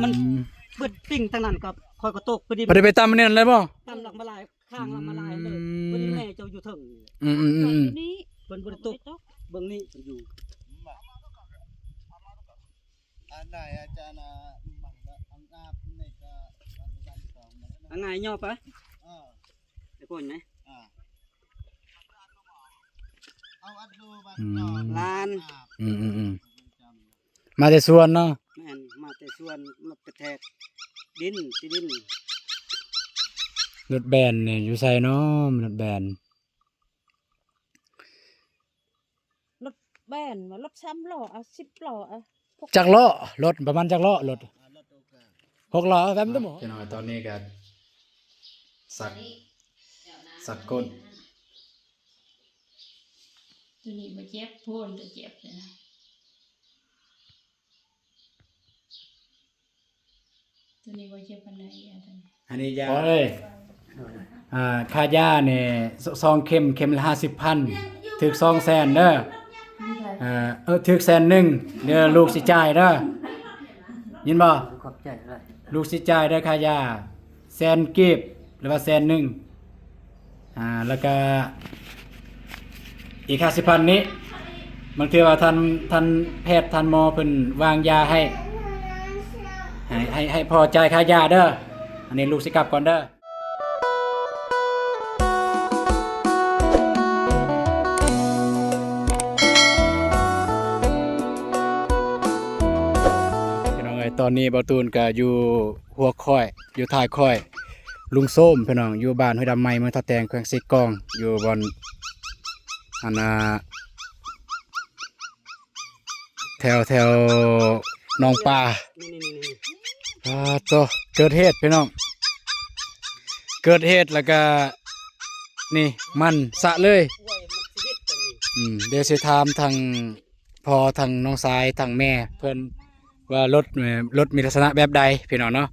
ມັນ ອືມ ເບິດປິງທາງນັ້ນກໍ ຂ້ອຍກໍຕົກພໍດີ ບໍ່ໄດ້ໄປຕຳອັນນັ້ນເລີຍບໍ່? ຕຳຫຼັກມາລາຍ ຂ້າງຫຼັກມາລາຍເລີຍ ອືມ ພໍດີແມ່ເຈົ້າຢູ່ເທິງນີ້ແຫຼະ ອືມໆໆ ຕົກຢູ່ນີ້ ເພິ່ນບໍ່ໄດ້ຕົກ ເພິ່ນບໍ່ໄດ້ຕົກ ເບິ່ງນີ້ເພິ່ນຢູ່ ອັນໃດອາຈານ ອັນນາບນີ້ກໍ ອັນງ່າຍຍໍໄປ ເອີ ໄປໂພນໄໝ? ອ່າ ເອົາອັດດູບັດ ອືມ ຫຼານ ອືມໆໆ ມາແຕ່ສວນເນາະ? ແມ່ນ ມາແຕ່ສວນ ມາກະແທກດິນ ທີ່ດິນ ລົດແບນນີ້ຢູ່ໃສເນາະ? ລົດແບນ ລົດແບນວ່າ ລົດສາມລໍ້ ເອົາສິບລໍ້ ເອົາ ຈັກລໍ້? ລົດປະມານຈັກລໍ້? ລົດ ອ່າ ຫົກລໍ້ ແມ່ນບໍ່? ພີ່ນ້ອງ ຕອນນີ້ກໍສັກ ສັກກົ້ນ ຕົວນີ້ບໍ່ເຈັບ ໂພນຕົວເຈັບເລີຍ ຕົວນີ້ບໍ່ເຈັບປານໃດ ອັນນີ້ຢາ ພໍ່ເອີຍ ອ່າ ຄ່າຢານີ້ ສ- ສອງເຂັມ ເຂັມລະຫ້າສິບພັນ ຖືກສອງແສນເດີ ເອີ ຖືກແສນໜຶ່ງ ດຽວລູກຊິຈ່າຍເດີ ຍິນບໍ່? ຂອບໃຈຫຼາຍ ລູກຊິຈ່າຍເດີ ຄ່າຢາ ແສນກີບ ຫຼືວ່າແສນໜຶ່ງ ອ່າ ແລ້ວກະອີກຫ້າສິບພັນນີ້ ບາງເທື່ອວ່າທ່ານ ທ່ານແພດ ທ່ານໝໍເພິ່ນວາງຢາໃຫ້ ໃຫ້ ໃຫ້ ໃຫ້ພໍ່ຈ່າຍຄ່າຢາເດີ ອັນນີ້ລູກຊິກັບກ່ອນເດີ ພີ່ນ້ອງເອີຍ ຕອນນີ້ບ່າວຕູນກະຢູ່ ຫົວຂ້ອຍ ຢູ່ທ້າຍຂ້ອຍ ລຸງໂຊມ ພີ່ນ້ອງ ຢູ່ບ້ານຫ້ວຍດຳໃໝ່ ເມືອງທ່າແຕງ ແຂວງເຊກອງ ຢູ່ບ່ອນ ອັນນ່າ ແຖວ ແຖວໜອງປາ ນີ້ໆໆໆ ປາໂຕ ເກີດເຫດ ພີ່ນ້ອງ ເກີດເຫດ ແລ້ວກະ ນີ້ ມັນສະເລີຍ ອືມ ດຽວຊິຖາມທາງພໍ່ ທາງນ້ອງຊາຍ ທາງແມ່ເພິ່ນ ວ່າລົດ ເອີ ລົດມີລັກສະນະແບບໃດ ພີ່ນ້ອງເນາະ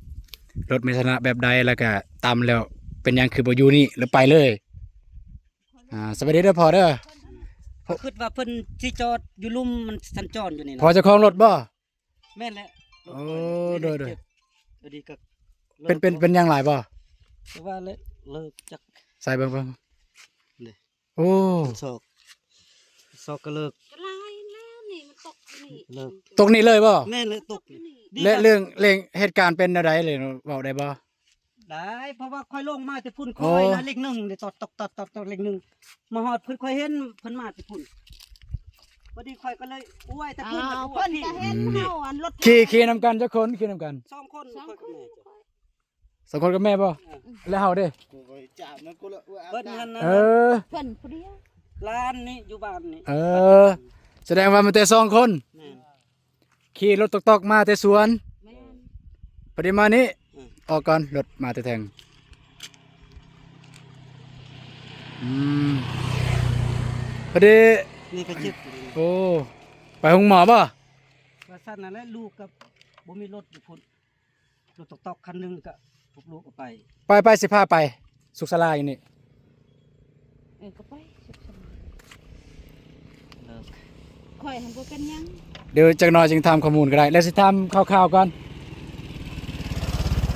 ລົດມີລັກສະນະແບບໃດ ແລ້ວກະຕຳແລ້ວເປັນຫຍັງຄືບໍ່ຢູ່ນີ້ ຫຼືໄປເລີຍ? ອ່າ ສະບາຍດີເດີພໍ່ເດີ ຂ້ອຍຄິດວ່າເພິ່ນຊິຈອດຢູ່ລຸ່ມ ມັນສັນຈອນຢູ່ນີ້ນະ ພໍ່ເຈົ້າຂອງລົດບໍ່? ແມ່ນແຫຼະ ໂອ້ ໂດຍໆ ເປັນ ເປັນ ເປັນຫຍັງຫຼາຍບໍ່? ແຕ່ວ່າເລີກ ເລີກຈັກ ໃສ່ເບິ່ງ ເບິ່ງ ນີ້ ໂອ້ ສອກ ສອກກໍເລີກ ກໍຫຼາຍແລ້ວນີ້ ມັນຕົກຢູ່ນີ້ ເລີກ ຕົກນີ້ເລີຍບໍ່? ແມ່ນແຫຼະ ຕົກນີ້ ແລະເລື່ອງ ເລື່ອງເຫດການເປັນແນວໃດເລີຍ ເວົ້າໄດ້ບໍ່? ໄດ້ ເພາະວ່າຂ້ອຍລົງມາແຕ່ພຸ້ນ ໂອ້ ຂ້ອຍນະ ເລກໜຶ່ງ ໄດ້ຕອດ ຕອດ ຕອດ ຕອດ ເລກໜຶ່ງ ມາຮອດເພິ່ນ ຂ້ອຍເຫັນເພິ່ນມາແຕ່ພຸ້ນ ພໍດີຂ້ອຍກໍເລີຍອວຍແຕ່ພຸ້ນ ອ້າວ ເພິ່ນກໍເຫັນເຮົາ ອັນລົດ ຂີ່ ຂີ່ນຳກັນຈັກຄົນ? ຂີ່ນຳກັນ ສອງຄົນ ສອງຄົນ ຂ້ອຍກັບແມ່ ສອງຄົນກັບແມ່ບໍ່? ເອີ ແລ້ວເຮົາເດ້? ເພິ່ນຫັ້ນນະ ເອີ ເພິ່ນຜູ້ດຽວ ຫຼານນີ້ຢູ່ບ້ານນີ້ ເອີ ສະແດງວ່າມາແຕ່ສອງຄົນ ແມ່ນ ຂີ່ລົດຕອກໆມາແຕ່ສວນ ແມ່ນ ພໍດີມານີ້ ອືມ ອອກກ່ອນ ລົດມາແຕ່ແທງ ອືມ ພໍດີ ນີ້ກໍເຈັບຢູ່ນີ້ ໂອ້ ໄປໂຮງໝໍບໍ່? ວ່າຊັ້ນນັ້ນແຫຼະ ລູກກໍບໍ່ມີລົດຢູ່ພຸ້ນ ລົດຕອກໆຄັນໜຶ່ງກະປຸກລູກອອກໄປ ໄປ ໄປ ຊິພາໄປສຸກສາລາຢູ່ນີ້ ເອີ ກໍໄປສຸກສາລາ ເລີກ ຂ້ອຍຫັ້ນບໍ່ເປັນຫຍັງ ດຽວຈັກໜ່ອຍຈຶ່ງຖາມຂໍ້ມູນກໍໄດ້ ແລ້ວຊິຖາມຂ່າວໆກ່ອນ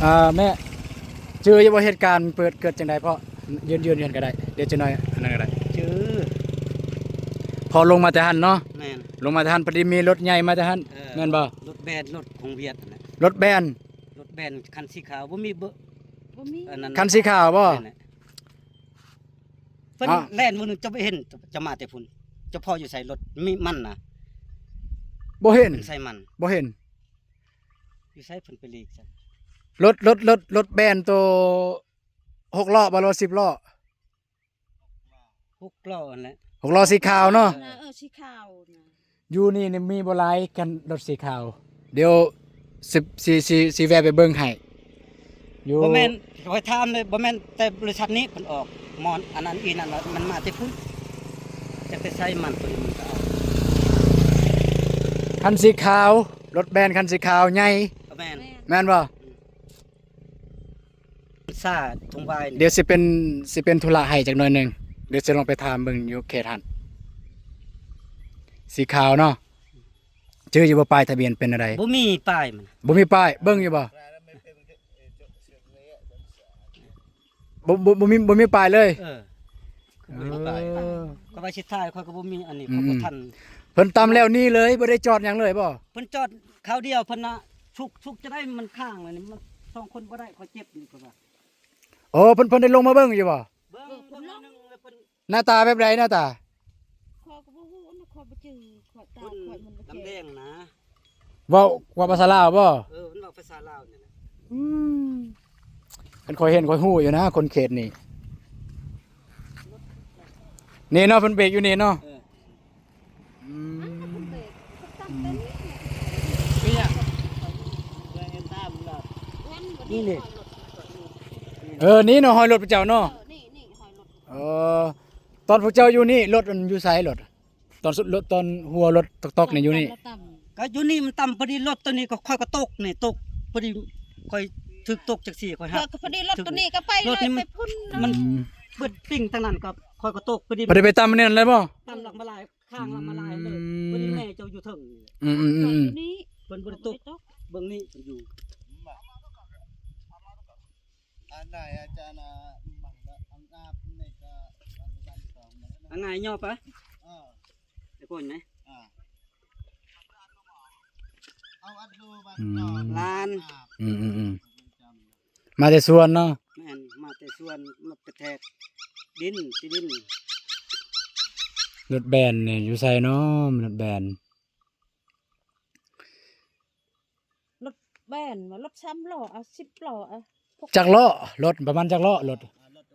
ອ່າ ແມ່ ຈື່ຢູ່ບໍ່ເຫດການເປີດເກີດຈັ່ງໃດ? ເພາະຢືນໆຢູ່ຫັ້ນກໍໄດ້ ດຽວຈັກໜ່ອຍອັນນັ້ນກໍໄດ້ ຈື່ ພໍລົງມາແຕ່ຫັ້ນເນາະ ແມ່ນ ລົງມາແຕ່ຫັ້ນ ພໍດີມີລົດໃຫຍ່ມາແຕ່ຫັ້ນ ເອີ ແມ່ນບໍ່? ລົດແບນ ລົດຂອງຫວຽດຫັ້ນແຫຼະ ລົດແບນ ລົດແບນຄັນສີຂາວ ບໍ່ມີເບີ ບໍ່ມີ ອັນນັ້ນ ຄັນສີຂາວບໍ່? ແມ່ນແຫຼະ ເພິ່ນ ອ້າວ ແລ່ນມື້ໜຶ່ງ ເຈົ້າໄປເຫັນ ເຈົ້າມາແຕ່ພຸ້ນ ເຈົ້າພໍຢູ່ໃສ ລົດມີມັນນະ ບໍ່ເຫັນ ເພິ່ນໃສ່ມັນ ບໍ່ເຫັນ ຢູ່ໃສເພິ່ນໄປຫຼີກຊັ້ນ ລົດ ລົດ ລົດ ລົດແບນໂຕຫົກລໍ້ບໍ່ ຫຼືວ່າສິບລໍ້? ຫົກລໍ້ຫັ້ນແຫຼະ ຫົກລໍ້ສີຂາວເນາະ ເອີ ເອີ ສີຂາວນະ ຢູ່ນີ້ນີ້ມີບໍ່ຫຼາຍຄັນລົດສີຂາວ ດຽວຊິ ຊິ ຊິ ຊິແວ່ໄປເບິ່ງໃຫ້ຢູ່ ບໍ່ແມ່ນ ຂ້ອຍຖາມເລີຍ ບໍ່ແມ່ນແຕ່ບໍລິສັດນີ້ເພິ່ນອອກ ມອນ ອັນນັ້ນອີນັ້ນວ່າມັນມາແຕ່ພຸ້ນ ຈັກແຕ່ໃສມັນ ຕົວນີ້ມັນກໍເອົາ ຄັນສີຂາວ ລົດແບນຄັນສີຂາວໃຫຍ່ ແມ່ນ ແມ່ນບໍ່? ຊາທົ່ງວາຍ ດຽວຊິເປັນ ຊິເປັນທຸລະໃຫ້ຈັກໜ້ອຍໜຶ່ງ ດຽວຊິລອງໄປຖາມເບິ່ງຢູ່ເຂດຫັ້ນ ສີຂາວເນາະ ຈື່ຢູ່ບໍ່? ປ້າຍທະບຽນເປັນແນວໃດ? ບໍ່ມີປ້າຍມັນ. ບໍ່ມີປ້າຍ ເບິ່ງຢູ່ບໍ່? ບໍ່ ບໍ່ ບໍ່ມີ ບໍ່ມີປ້າຍເລີຍ. ເອີ ບໍ່ມີປ້າຍ. ເອີ ຂ້ອຍວ່າຊິຖ່າຍ ຂ້ອຍກໍບໍ່ມີອັນນີ້ ອືມ ຂ້ອຍບໍ່ທັນ. ເພິ່ນຕຳແລ້ວໜີເລີຍ ບໍ່ໄດ້ຈອດຫຍັງເລີຍບໍ່? ເພິ່ນຈອດຄາວດຽວ ເພິ່ນນະ ຊຸກ ຊຸກຈະໄດ້ມັນຄ້າງແລ້ວນີ້ ມັນສອງຄົນບໍ່ໄດ້ ຂ້ອຍເຈັບນີ້ ຂ້ອຍວ່າ. ໂອ້ ເພິ່ນ ເພິ່ນໄດ້ລົງມາເບິ່ງຢູ່ບໍ່? ເບິ່ງ ເອີ ເພິ່ນລົງ ເບິ່ງໜຶ່ງແລ້ວເພິ່ນ ໜ້າຕາແບບໃດ ໜ້າຕາ? ຂ້ອຍກໍບໍ່ຮູ້ນະ ຂ້ອຍບໍ່ຈື່ ຂ້ອຍຕາ ເພິ່ນ ຂ້ອຍມັນບໍ່ ດຳ ແຈ້ງ ແດງນະ. ເວົ້າ ເວົ້າພາສາລາວບໍ່? ເອີ ມັນເວົ້າພາສາລາວນີ້ແຫຼະ. ອືມ ຄັນຂ້ອຍເຫັນຂ້ອຍຮູ້ຢູ່ນະ ຄົນເຂດນີ້. ນີ້ເນາະ ເພິ່ນເບຣກຢູ່ນີ້ເນາະ. ເອີ ອືມ ນີ້ເດ້ ເອີ ນີ້ເນາະ ຮອຍລົດພວກເຈົ້າເນາະ. ເອີ ນີ້ ນີ້ຮອຍລົດ. ເອີ ຕອນພວກເຈົ້າຢູ່ນີ້ ລົດມັນຢູ່ໃສ? ລົດ ຕອນສຸດ ລົດ ຕອນຫົວລົດຕອກໆນີ້ຢູ່ນີ້. ກໍຢູ່ນີ້ມັນຕ່ຳ ພໍດີລົດໂຕນີ້ກໍຂ້ອຍກໍຕົກນີ້ ຕົກ ພໍດີຂ້ອຍຖືກຕົກຈັກຊີ້ ຂ້ອຍຫັກ. ກໍພໍດີລົດໂຕນີ້ກໍໄປ ລົດນີ້ມັນ ໄປພຸ້ນ ມັນ ອືມ ເບິດປິງທາງນັ້ນ ກໍຂ້ອຍກໍຕົກ ພໍດີ ບໍ່ໄດ້ໄປຕຳອັນນັ້ນເລີຍບໍ່? ຕຳຫຼັງມາລາຍ ຂ້າງລະມາລາຍເລີຍ. ອືມ ວັນນີ້ແມ່ເຈົ້າຢູ່ເທິງນີ້ແຫຼະ. ອືມໆໆ ເພິ່ນບໍ່ໄດ້ຕົກ ເພິ່ນບໍ່ໄດ້ຕົກ ເບິ່ງນີ້ເພິ່ນຢູ່. ອັນໃດອາຈານ ອັນນາບນີ້ກະ ອັນນາຍຍໍໄປ ເອີ ໄອ້ຄົນນີ້ ເອົາອັດໂລບາດ ອືມ ຫຼານ ອືມໆໆ ມາແຕ່ສວນເນາະ. ແມ່ນ ມາແຕ່ສວນ ມາກະແທກດິນ ຊິດິນ. ລົດແບນນີ້ຢູ່ໃສເນາະ? ລົດແບນ ລົດແບນວ່າ ລົດສາມລໍ້ ເອົາ ສິບລໍ້ ເອົາ ຈັກລໍ້? ລົດປະມານຈັກລໍ້? ລົດ ອ່າ ລົດ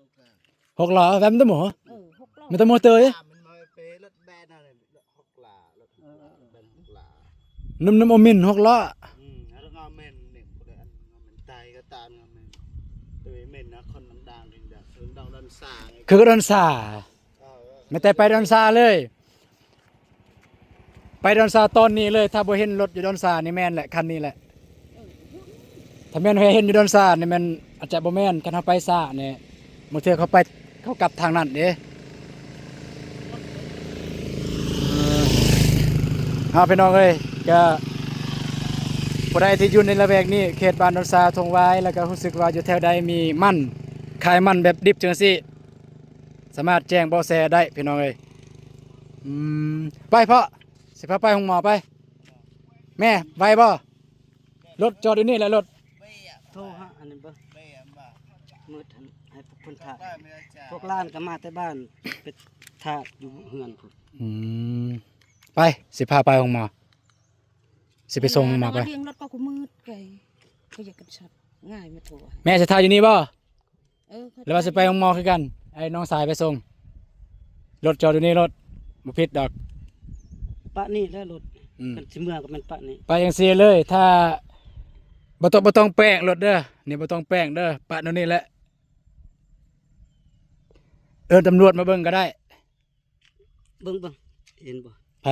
ຫົກລໍ້ ຫົກລໍ້ ແບບມັນຕະໂມ ເອີ ຫົກລໍ້ ມັນຕະໂມເຕີຍ ອ່າ ມັນມາເປລົດແບນນັ້ນ ຫົກລໍ້ ລົດຫົກລໍ້ ເອີ ເປັນຫົກລໍ້ ໜຸ່ມໆ ໂອມິນ ຫົກລໍ້. ອືມ ແລ້ວກໍເໝັນນີ້ ຜູ້ໃດອັນເໝັນ ຕາຍກໍຕາຍເໝັນ ໂດຍເໝັນນະ ຄົນດັງໆ ເດ້ ດອນຊາ ຄືດອນຊາ ເອີ ແມ່ນແຕ່ໄປດອນຊາເລີຍ ໄປດອນຊາຕອນນີ້ເລີຍ. ຖ້າບໍ່ເຫັນລົດຢູ່ດອນຊານີ້ແມ່ນແຫຼະ ຄັນນີ້ແຫຼະ. ຖ້າແມ່ນເຫັນຢູ່ດອນຊານີ້ແມ່ນ ອາດຈະບໍ່ແມ່ນ ຄັນເຮົາໄປຊ້ານີ້ ບາງເທື່ອເຂົາໄປ ເຂົາກັບທາງນັ້ນເດ້. ເອີ ເອົາ ພີ່ນ້ອງເອີຍ ກະຜູ້ໃດທີ່ຢູ່ໃນລະແວກນີ້ ເຂດບ້ານດອນຊາ ທົ່ງຫວາຍ ແລ້ວກະຮູ້ສຶກວ່າຢູ່ແຖວໃດມີມັນ ຂາຍມັນແບບດິບຈັ່ງຊີ້ ສາມາດແຈ້ງເບາະແສໄດ້ ພີ່ນ້ອງເອີຍ. ອືມ ໄປເພາະ ຊິພາໄປໂຮງໝໍ ໄປ. ແມ່ ໄວບໍ່? ລົດຈອດຢູ່ນີ້ແຫຼະ ລົດ. ໂທຫາອັນນັ້ນເບິ່ງ ມືດຫັ້ນ ໃຫ້ພວກເພິ່ນຖ້າ ພວກຫຼານກໍມາແຕ່ບ້ານ ໄປຖ້າຢູ່ເຮືອນພຸ້ນ. ອືມ ໄປ ຊິພາໄປໂຮງໝໍ ຊິໄປສົ່ງໂຮງໝໍໄປ. ແລ້ວວ່າລ້ຽງລົດກໍຄືມືດໄກ ກໍຢາກກັນຊັດ ງ່າຍມາໂທຫາ. ແມ່ຊິຖ້າຢູ່ນີ້ບໍ່? ເອີ ແລ້ວວ່າຊິໄປໂຮງໝໍຄືກັນ ໃຫ້ນ້ອງຊາຍໄປສົ່ງ. ລົດຈອດຢູ່ນີ້ໂລດ ບໍ່ຜິດດອກ. ປະນີ້ແຫຼະລົດ. ອືມ ຄັນຊິເມືອກໍແມ່ນປະນີ້ ໄປຈັ່ງຊີ້ເລີຍ. ຖ້າ ບໍ່ຕ້ອງ ບໍ່ຕ້ອງແປງລົດເດີ ນີ້ບໍ່ຕ້ອງແປງເດີ ປະແນວນີ້ແຫຼະ. ເອີ້ນຕຳຫຼວດມາເບິ່ງກໍໄດ້. ເບິ່ງ ເບິ່ງ ເຫັນບໍ່? ໃຜ?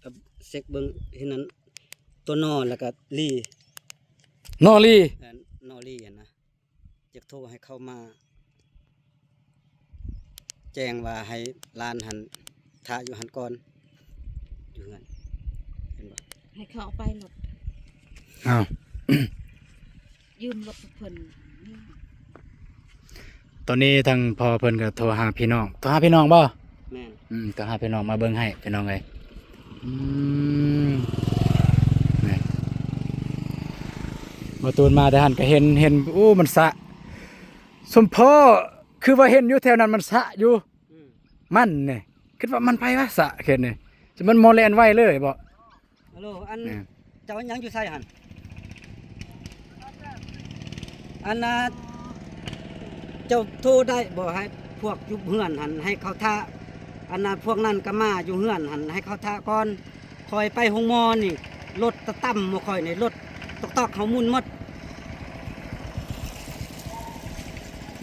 ກໍເຊັກເບິ່ງ ເຫັນອັນ ຕົວນໍ ແລ້ວກໍລີ ນໍລີ ແມ່ນ ນໍລີຫັ້ນນະ. ຢາກໂທໃຫ້ເຂົາມາແຈ້ງວ່າໃຫ້ຫຼານຫັ້ນຖ້າຢູ່ຫັ້ນກ່ອນ ຢູ່ເຮືອນ ເຫັນບໍ່? ໃຫ້ເຂົາເອົາໄປລົດ. ອ້າວ ຢືມລົດເພິ່ນ. ຕອນນີ້ທາງພໍ່ເພິ່ນກໍໂທຫາພີ່ນ້ອງ ໂທຫາພີ່ນ້ອງບໍ່? ແມ່ນ. ອືມ ໂທຫາພີ່ນ້ອງມາເບິ່ງໃຫ້ ພີ່ນ້ອງເອີຍ. ອືມ ແມ່ນ ບໍ່ຕູນມາແຕ່ຫັ້ນກໍເຫັນ ເຫັນ ໂອ້ ມັນສະ ສົມພໍ ຄືວ່າເຫັນຢູ່ແຖວນັ້ນມັນສະຢູ່. ອືມ ມັນນີ້ ຄິດວ່າມັນໃຜວະ ສະເຂດນີ້ ມັນບໍ່ແລ່ນໄວເລີຍບໍ? ຮັລໂຫຼ ອັນ ແມ່ນ ເຈົ້າຍັງຢູ່ໃສຫັ້ນ? ອັນນ່າ ເຈົ້າໂທໄດ້ບໍ່ ໃຫ້ພວກຢູ່ເຮືອນຫັ້ນ ໃຫ້ເຂົາຖ້າ ອັນນ່າ ພວກນັ້ນກໍມາຢູ່ເຮືອນຫັ້ນ ໃຫ້ເຂົາຖ້າກ່ອນ. ຂ້ອຍໄປໂຮງໝໍນີ້ ລົດຕະຕ່ຳໝົດ ຂ້ອຍນີ້ ລົດຕອກໆ ເຮົາໝຸນໝົດ.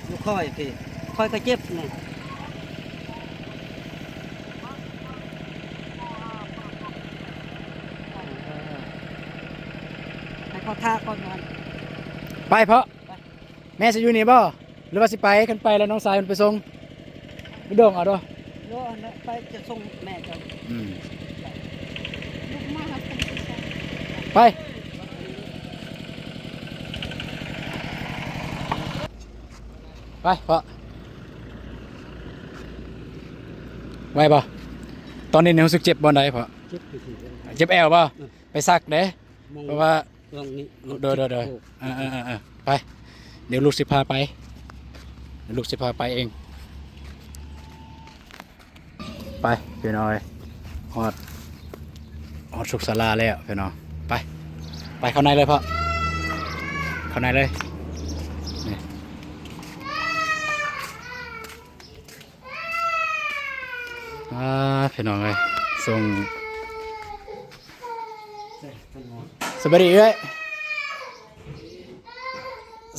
ຢູ່ຂ້ອຍພີ້ ຂ້ອຍກໍເຈັບນີ້ ໃຫ້ເຂົາຖ້າກ່ອນ. ໄປເພາະ ໄປ ແມ່ຊິຢູ່ນີ້ບໍ່ ຫຼືວ່າຊິໄປ? ຄັນໄປແລ້ວນ້ອງຊາຍມັນໄປສົ່ງ ໄປດົງເອົາເດີ. ໂລ ອັນນັ້ນໄປຈະສົ່ງແມ່ເຈົ້າ. ອືມ ລູກມາຫາຄົນທີ່ສອງ. ໄປ ໄປເພາະ ໄວບໍ່? ຕອນນີ້ຮູ້ສຶກເຈັບບ່ອນໃດເພາະ? ເຈັບຢູ່ທີ່ ເຈັບແອວບໍ່? ອືມ ໄປສັກເດ້ ເພາະວ່າ ໂດຍ ໂດຍ ໂດຍ ເອີ ເອີ ເອີ ເອີ ໄປ ດຽວລູກຊິພາໄປ ດຽວລູກຊິພາໄປເອງ. ໄປພີ່ນ້ອງເອີຍ ຮອດ ຮອດສຸກສາລາແລ້ວພີ່ນ້ອງ. ໄປ ໄປເຂົ້າໃນເລີຍພໍ່ ເຂົ້າໃນເລີຍ ນີ້ ອ່າ ພີ່ນ້ອງເອີຍ ສົ່ງ ສະບາຍດີເອື້ອຍ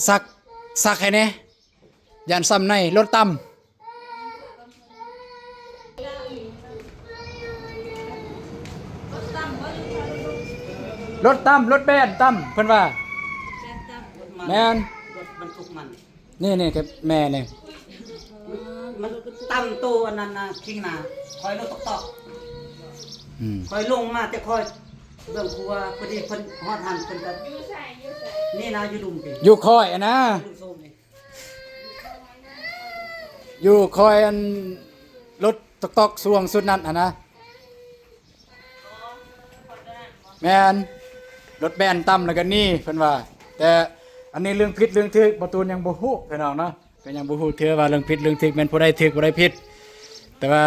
ສັກ ສັກໃຫ້ແດ່ ຢ້ານຊ້ຳໃນ ລົດຕ່ຳ ລົດຕ່ຳ ລົດແບນຕ່ຳ ເພິ່ນວ່າ ແມ່ນ ລົດບັນທຸກມັນ ນີ້ ນີ້ ແມ່ນີ້ ມັນຕ່ຳໂຕອັນນັ້ນນະ ຄີງໜ້າ ຂ້ອຍລົດຕອກໆ ອືມ ຂ້ອຍລົງມາແຕ່ຂ້ອຍເບື້ອງຂົວ ພໍດີເພິ່ນຮອດຫັ້ນ ເພິ່ນກໍ ຢູ່ໃສ ຢູ່ໃສ ນີ້ນະ ຢູ່ລຸ່ມພີ້ ຢູ່ຂ້ອຍຫັ້ນນະ ຢູ່ຂ້ອຍອັນລົດຕອກໆ ຊ່ວງສຸດນັ້ນຫັ້ນນະ ແມ່ນ ລົດແບນຕ່ຳແລ້ວກໍໜີ ເພິ່ນວ່າ. ແຕ່ອັນນີ້ເລື່ອງຜິດເລື່ອງຖືກ ບໍ່ຕູນຍັງບໍ່ຮູ້ພີ່ນ້ອງເນາະ ກໍຍັງບໍ່ຮູ້ເທື່ອວ່າເລື່ອງຜິດເລື່ອງຖືກແມ່ນຜູ້ໃດຖືກຜູ້ໃດຜິດ ແຕ່ວ່າ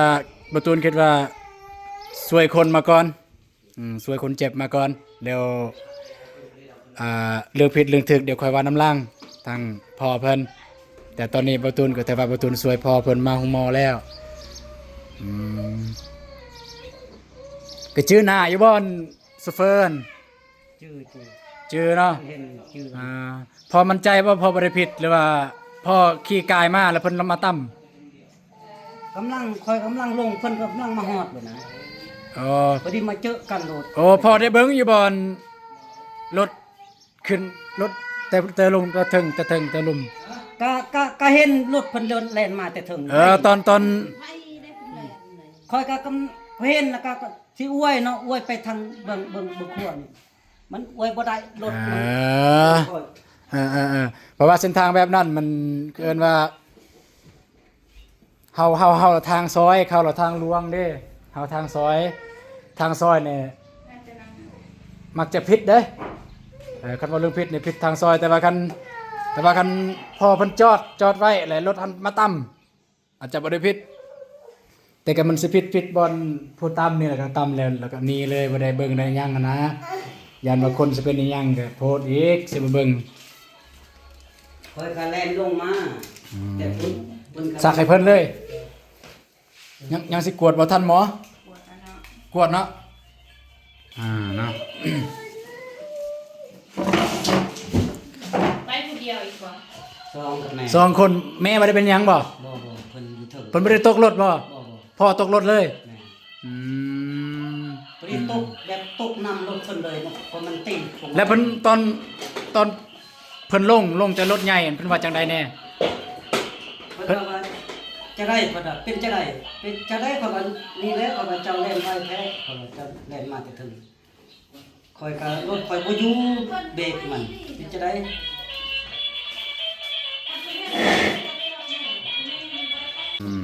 ບໍ່ຕູນຄິດວ່າຊ່ວຍຄົນມາກ່ອນ ອືມ ຊ່ວຍຄົນເຈັບມາກ່ອນ ແລ້ວ ອ່າ ເລື່ອງຜິດເລື່ອງຖືກດຽວຄ່ອຍວ່ານຳຫຼັງ ທາງພໍ່ເພິ່ນ. ແຕ່ຕອນນີ້ບ່າວຕູນກໍຖືວ່າບ່າວຕູນຊ່ວຍພໍ່ເພິ່ນມາໂຮງໝໍແລ້ວ. ອືມ ກໍຈື່ໜ້າຢູ່ບໍ່ ໂຊເຟີ? ຈື່ ຈື່ ຈື່ເນາະ ເຫັນຈື່ ອ່າ ພໍ່ໝັ້ນໃຈບໍ່ ພໍ່ບໍ່ໄດ້ຜິດ ຫຼືວ່າພໍ່ຂີ່ກາຍມາແລ້ວເພິ່ນມາຕຳ? ກຳລັງ ຂ້ອຍກຳລັງລົງ ເພິ່ນກຳລັງມາຮອດເລີຍນະ. ອໍ ພໍດີມາເຈີກັນໂລດ. ໂອ້ ພໍ່ໄດ້ເບິ່ງຢູ່ບໍ່ ລົດຂຶ້ນ ລົດແຕ່ ແຕ່ລົງ ແຕ່ເທິງ ແຕ່ເທິງ ແຕ່ລຸ່ມ? ກະ ກະ ກະເຫັນລົດເພິ່ນແລ່ນມາແຕ່ເທິງ. ເອີ ຕອນ ຕອນ ຂ້ອຍກະກຳ ເຫັນແລ້ວກະ ກະຊິອວຍເນາະ ອວຍໄປທາງເບິ່ງ ເບິ່ງ ເບິ່ງຂົວນີ້. ມັນອວຍບໍ່ໄດ້ ລົດມັນ ເອີ ເອີ ເອີ ເອີ ເພາະວ່າເສັ້ນທາງແບບນັ້ນມັນເອີ້ນວ່າ ເຮົາ ເຮົາ ເຮົາລະທາງຊອຍ ເຂົາລະທາງຫຼວງເດ້ ເຮົາທາງຊອຍ ທາງຊອຍນີ້ມັກຈະຜິດເດ້. ເອີ ຄັນວ່າເລື່ອງຜິດນີ້ຜິດທາງຊອຍ ແຕ່ວ່າຄັນ ແຕ່ວ່າຄັນພໍ່ເພິ່ນຈອດ ຈອດໄວ້ ແລ້ວລົດຫັ້ນມາຕຳ ອາດຈະບໍ່ໄດ້ຜິດ ແຕ່ກໍມັນຊິຜິດ ຜິດບ່ອນຜູ້ຕຳນີ້ແຫຼະ ກໍຕຳແລ້ວ ແລ້ວກໍໜີເລີຍ ບໍ່ໄດ້ເບິ່ງໄດ້ຫຍັງຫັ້ນນະ. ຢ້ານວ່າຄົນຊິເປັນອີ່ຫຍັງ ກໍໂພດອີກ ຊິບໍ່ເບິ່ງ. ຂ້ອຍກໍແລ່ນລົງມາ ອືມ ແຕ່ເພິ່ນ ເພິ່ນກໍ ສັກໃຫ້ເພິ່ນເລີຍ. ຍັງ ຍັງຊິກວດບໍ່ ທ່ານໝໍ? ກວດແລ້ວເນາະ ກວດເນາະ. ອ່າ ເນາະ ໄປຜູ້ດຽວອີກບໍ່? ສອງກັບແມ່ ສອງຄົນ. ແມ່ບໍ່ໄດ້ເປັນຫຍັງບໍ່? ບໍ່ ບໍ່ ເພິ່ນຢູ່ເທິງ. ເພິ່ນບໍ່ໄດ້ຕົກລົດບໍ່? ບໍ່ ບໍ່ ພໍ່ຕົກລົດເລີຍ? ແມ່ນ. ອືມ ພໍດີຕົກແບບຕົກນຳລົດເພິ່ນເລີຍເນາະ ເພາະມັນຕີ. ແລ້ວເພິ່ນ ຕອນ ຕອນ ເພິ່ນລົງ ລົງຈາກລົດໃຫຍ່ ເພິ່ນວ່າຈັ່ງໃດແດ່? ເພິ່ນວ່າ ຈັ່ງໃດ ເພິ່ນວ່າ ເປັນຈັ່ງໃດ ເປັນຈັ່ງໃດ ຂ້ອຍວ່າ ນີ້ແຫຼະ ຂ້ອຍວ່າ ເຈົ້າແລ່ນໄວແທ້ ຂ້ອຍວ່າ ເຈົ້າແລ່ນມາແຕ່ເທິງ ຂ້ອຍກໍ ລົດຂ້ອຍບໍ່ຢູ່ເບຣກມັນ ເປັນຈັ່ງໃດ? ອືມ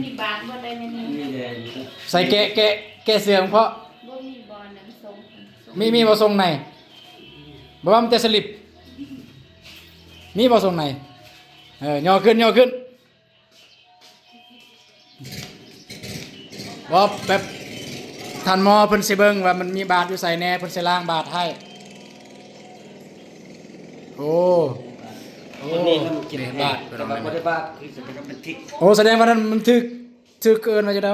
ມີບາດບໍ່ໄດ້ແມ່ນ? ມີແດ່. ໃສ່ແກະ ແກະ ແກະເສື້ອເພາະ ບໍ່ມີບໍ່ ອັນນັ້ນສົ່ງ ມີ ມີບໍ່ສົ່ງໃນ? ບໍ່ວ່າມັນແຕ່ສະລິບ ມີບໍ່ສົ່ງໃນ? ເອີ ຍໍຂຶ້ນ ຍໍຂຶ້ນ ບໍ່ ແບບ ທ່ານໝໍເພິ່ນຊິເບິ່ງວ່າມັນມີບາດຢູ່ໃສແດ່ ເພິ່ນຊິລ້າງບາດໃຫ້. ໂອ້ ໂອ້ ເປັນບາດ ແຕ່ວ່າບໍ່ໄດ້ບາດ ຄືສະເປັນ ມັນທິກ. ໂອ້ ສະແດງວ່ານັ້ນມັນຖືກ ຖືກ ເອີ້ນວ່າຈັ່ງໃດ?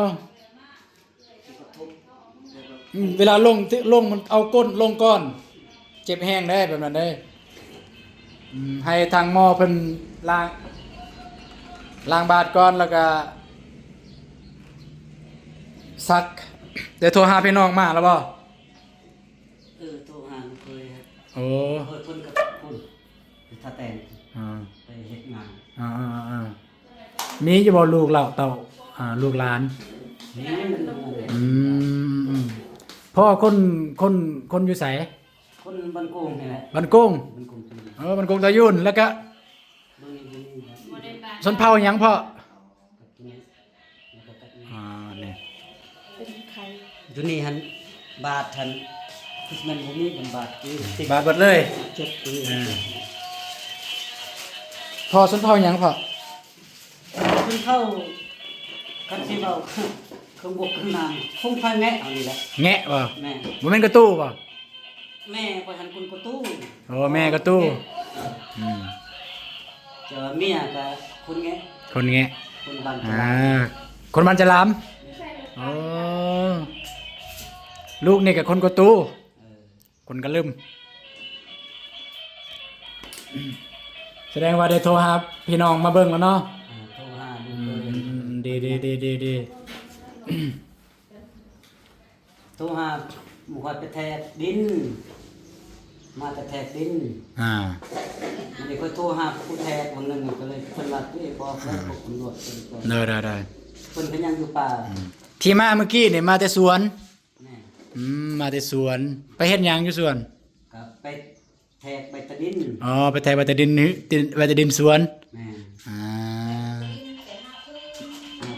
ອືມ ເວລາລົງ ລົງມັນເອົາກົ້ນລົງກ່ອນ ເຈັບແຮງເດ້ ແບບນັ້ນເດ້. ອືມ ໃຫ້ທາງໝໍເພິ່ນລ້າງ ລ້າງບາດກ່ອນ ແລ້ວກະສັກ. ໄດ້ໂທຫາພີ່ນ້ອງມາແລ້ວບໍ່? ເອີ ໂທຫາເຄີຍ. ໂອ້ ເອີ ເພິ່ນກັບພຸ້ນ ໄປທ່າແຕງ ອ່າ ໄປເຮັດງານ. ອ່າໆໆ ມີຢູ່ບໍ່ລູກເຕົ້າ ອ່າ ລູກຫຼານ? ມີ. ອືມ ພໍ່ຄົນ ຄົນ ຄົນຢູ່ໃສ? ຄົນບ້ານໂກງນີ້ແຫຼະ ບ້ານໂກງ ບ້ານໂກງ ເອີ ບ້ານໂກງຕາຍູນ ແລ້ວກະ ເບິ່ງນີ້ ຢູ່ນີ້ ຊົນເຜົ່າຫຍັງພໍ່? ກັບກິນ ແລ້ວກໍກັບ ອ່າ ນີ້ ເປັນໄຂ້ ຢູ່ນີ້ຫັ້ນ ບາດຫັ້ນ ຄືຊິແມ່ນບໍ່ມີ ເປັນບາດ ບາດເບິດເລີຍ ເຈັບ ເອີ ພໍ່ຊົນເຜົ່າຫຍັງພໍ່? ເພິ່ນເຂົ້າ ຄັນຊິເວົ້າ ເຄື່ອງບົກເຄື່ອງນາມ ຄົງພາແງະເອົານີ້ແຫຼະ ແງະບໍ່? ແມ່ນ ບໍ່ແມ່ນກະຕູ້ບໍ່? ແມ່ຂ້ອຍຫັ້ນຄົນກະຕູ້ ໂອ້ ແມ່ກະຕູ້ ອືມ ແຕ່ວ່າເມຍກະຄົນແງະ ຄົນແງະ ຄົນບ້ານຈະລາມ ອ່າ ຄົນບ້ານຈະລາມ ໂອ້ ລູກນີ້ກະຄົນກະຕູ ເອີ ຄົນກະລຶມ ສະແດງວ່າໄດ້ໂທຫາພີ່ນ້ອງມາເບິ່ງແລ້ວເນາະ ອ່າ ໂທຫາ ອືມ ດີ ດີ ດີ ດີ ໂທຫາໝູ່ຂ້ອຍໄປແທກດິນ ມາແຕ່ແທກດິນ ອ່າ ມື້ນີ້ຂ້ອຍໂທຫາຜູ້ແທກວັງໜຶ່ງ ກະເລີຍ ເພິ່ນວ່າ ເອີ ບອກແລ້ວ ອ່າ ພວກຕຳຫຼວດເພິ່ນກໍ ໄດ້ ໄດ້ ໄດ້ ເພິ່ນກະຍັງຢູ່ປ່າ ອືມ ທີ່ມາມື້ກີ້ນີ້ມາແຕ່ສວນ ແມ່ນ ອືມ ມາແຕ່ສວນ ໄປເຮັດຫຍັງຢູ່ສວນ? ກະໄປ ແທກໃບຕາດິນ ອໍ ໄປແທກໃບຕາດິນ ໃບຕາດິນສວນ ແມ່ນ ອ່າ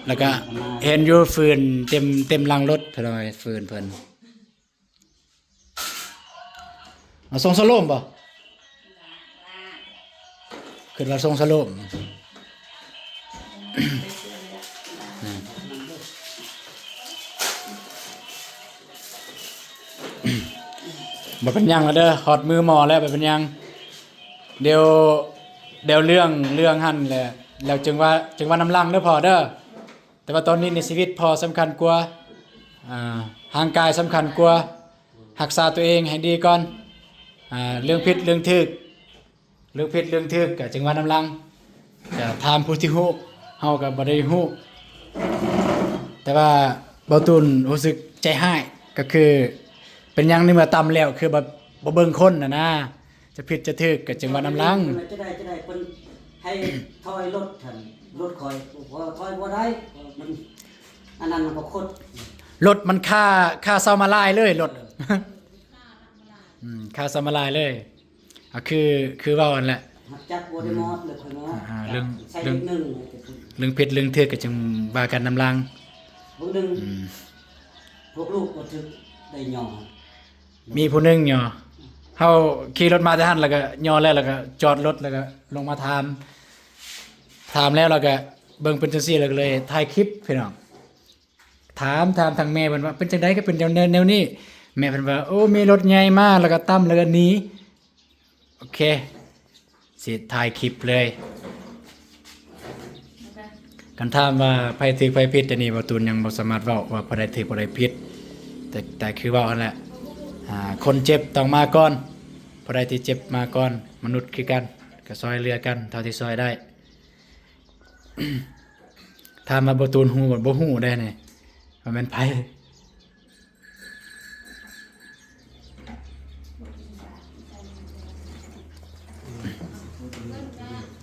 ແລ້ວກະເຫັນຢູ່ຟືນເຕັມ ເຕັມຫຼັງລົດ ພີ່ນ້ອງເອີຍ ຟືນເພິ່ນ ເອົາສົ່ງສະໂລມບໍ່? ຄິດວ່າສົ່ງສະໂລມ ບໍ່ເປັນຫຍັງແລ້ວເດີ ຮອດມືໝໍແລ້ວ ບໍ່ເປັນຫຍັງ ດຽວ ດຽວເລື່ອງ ເລື່ອງຫັ້ນແຫຼະ ແລ້ວຈຶ່ງວ່າ ຈຶ່ງວ່ານຳຫຼັງເດີພໍ່ເດີ ແຕ່ວ່າຕອນນີ້ໃນຊີວິດພໍ່ສຳຄັນກວ່າ ອ່າ ຮ່າງກາຍສຳຄັນກວ່າ ຮັກສາຕົວເອງໃຫ້ດີກ່ອນ ອ່າ ເລື່ອງຜິດເລື່ອງຖືກ ເລື່ອງຜິດເລື່ອງຖືກກະຈຶ່ງວ່ານຳຫຼັງ ກະຖາມຜູ້ທີ່ຮູ້ ເຮົາກະບໍ່ໄດ້ຮູ້ ແຕ່ວ່າບ່າວຕູນຮູ້ສຶກໃຈຮ້າຍ ກະຄືເປັນຫຍັງໃນເມື່ອຕຳແລ້ວຄືບໍ່ ບໍ່ເບິ່ງຄົນຫັ້ນນາ ຈະຜິດຈະຖືກກະຈຶ່ງວ່ານຳຫຼັງ ເພິ່ນວ່າຈະໄດ້ ຈະໄດ້ ເພິ່ນໃຫ້ຖອຍລົດຫັ້ນ ລົດຂ້ອຍ ຂ້ອຍບໍ່ໄດ້ ມັນ ອັນນັ້ນມັນກໍຄົດ ລົດມັນຄ່າ ຄ່າເຊົ່າມາລາຍເລີຍລົດ ເອີ ອືມ ຄ່າເຊົ່າມາລາຍເລີຍ ອ່າ ຄື ຄືເວົ້າຫັ້ນແຫຼະ ຮັບຈັກບໍ່ໄດ້ມອດເລີຍ ຂ້ອຍມອດ ອ່າ ເລື່ອງ ເລື່ອງ ເລື່ອງຜິດເລື່ອງຖືກກະຈຶ່ງວ່າກັນນຳຫຼັງ ບາງໜຶ່ງ ອືມ ພວກລູກບໍ່ຖືກໄດ້ຍໍ ມີຜູ້ໜຶ່ງຍໍ ເຮົາຂີ່ລົດມາແຕ່ຫັ້ນ ແລ້ວກະຍໍແລ້ວ ແລ້ວກະຈອດລົດ ແລ້ວກະລົງມາຖາມ ຖາມແລ້ວ ແລ້ວກະເບິ່ງເປັນຈັ່ງຊີ້ ແລ້ວກະເລີຍຖ່າຍຄລິບພີ່ນ້ອງ ຖາມ ຖາມທາງແມ່ເພິ່ນວ່າ ເປັນຈັ່ງໃດຄືເປັນແນວ ແນວນີ້ ແມ່ເພິ່ນວ່າ ໂອ້ ມີລົດໃຫຍ່ມາ ແລ້ວກະຕຳ ແລ້ວກະໜີ ໂອເຄ ຊິຖ່າຍຄລິບເລີຍ ຄັນຖາມວ່າໃຜຖືກໃຜຜິດ ອັນນີ້ບ່າວຕູນຍັງບໍ່ສາມາດເວົ້າວ່າຜູ້ໃດຖືກຜູ້ໃດຜິດ ແຕ່ ແຕ່ຄືເວົ້າຫັ້ນແຫຼະ ອ່າ ຄົນເຈັບຕ້ອງມາກ່ອນ ຜູ້ໃດທີ່ເຈັບມາກ່ອນ ມະນຸດຄືກັນ ກະຊ່ອຍເຫຼືອກັນເທົ່າທີ່ຊ່ອຍໄດ້ ຖາມວ່າບ່າວຕູນຮູ້ບໍ່? ບໍ່ຮູ້ເດ້ນີ້ ວ່າແມ່ນໃຜ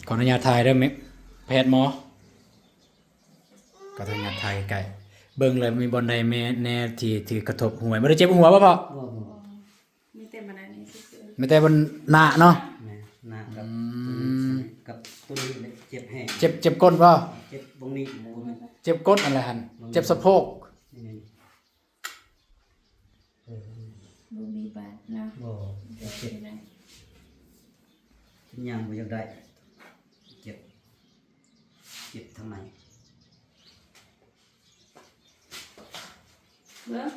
ຂໍອະນຸຍາດຖ່າຍເດີ ແພດໝໍ ຂໍອະນຸຍາດຖ່າຍໃກ້ໆ ເບິ່ງແລ້ວມີບ່ອນໃດແນ່ທີ່ຖືກກະທົບຫົວ ບໍ່ໄດ້ເຈັບຫົວບໍ່ພໍ່? ບໍ່ ບໍ່ ມີແຕ່ບັນໄດນີ້ຊື່ໆ ມີແຕ່ບັນໜ້າເນາະ ແມ່ນ ໜ້າກັບ ອືມ ຕົວນີ້ ກັບຕົວນີ້ແຫຼະເຈັບແຮງ ເຈັບ ເຈັບກົ້ນບໍ່? ເຈັບບ່ອນນີ້ ເຈັບກົ້ນຫັ້ນແຫຼະຫັ້ນ ເຈັບສະໂພກ ນີ້ ເອີ ບໍ່ມີບາດເນາະ ບໍ່ ເຈັບ ເຈັບ ຍ່າງບໍ່ຢາກໄດ້ ເຈັບ ເຈັບທາງໃນ ເບິ່ງ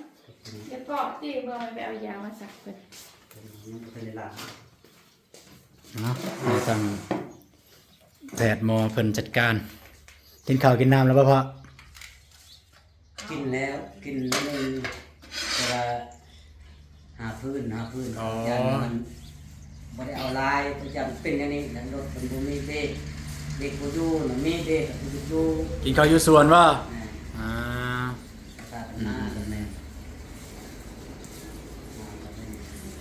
ຢ່າເກາະຕິ ບໍ່ ໃຫ້ໄປເອົາຢາມາສັກເພິ່ນ ຍັງບໍ່ທັນໄດ້ລ້າງ ເນາະ ໃຫ້ທາງແພດໝໍເພິ່ນຈັດການ ກິນເຂົ້າກິນນ້ຳແລ້ວບໍ່ພໍ່? ກິນແລ້ວ ກິນໜ້ອຍໜຶ່ງ ແຕ່ວ່າຫາຟືນ ຫາຟືນ ອໍ ຢ້ານມັນບໍ່ໄດ້ເອົາຫຼາຍ ຢ້ານເປັນແນວນີ້ ແລ້ວລົດມັນບໍ່ມີເບຣກ ເບຣກບໍ່ຢູ່ ມັນມີເບຣກກໍບໍ່ຢູ່ ກິນເຂົ້າຢູ່ສວນບໍ່? ແມ່ນ ອ່າ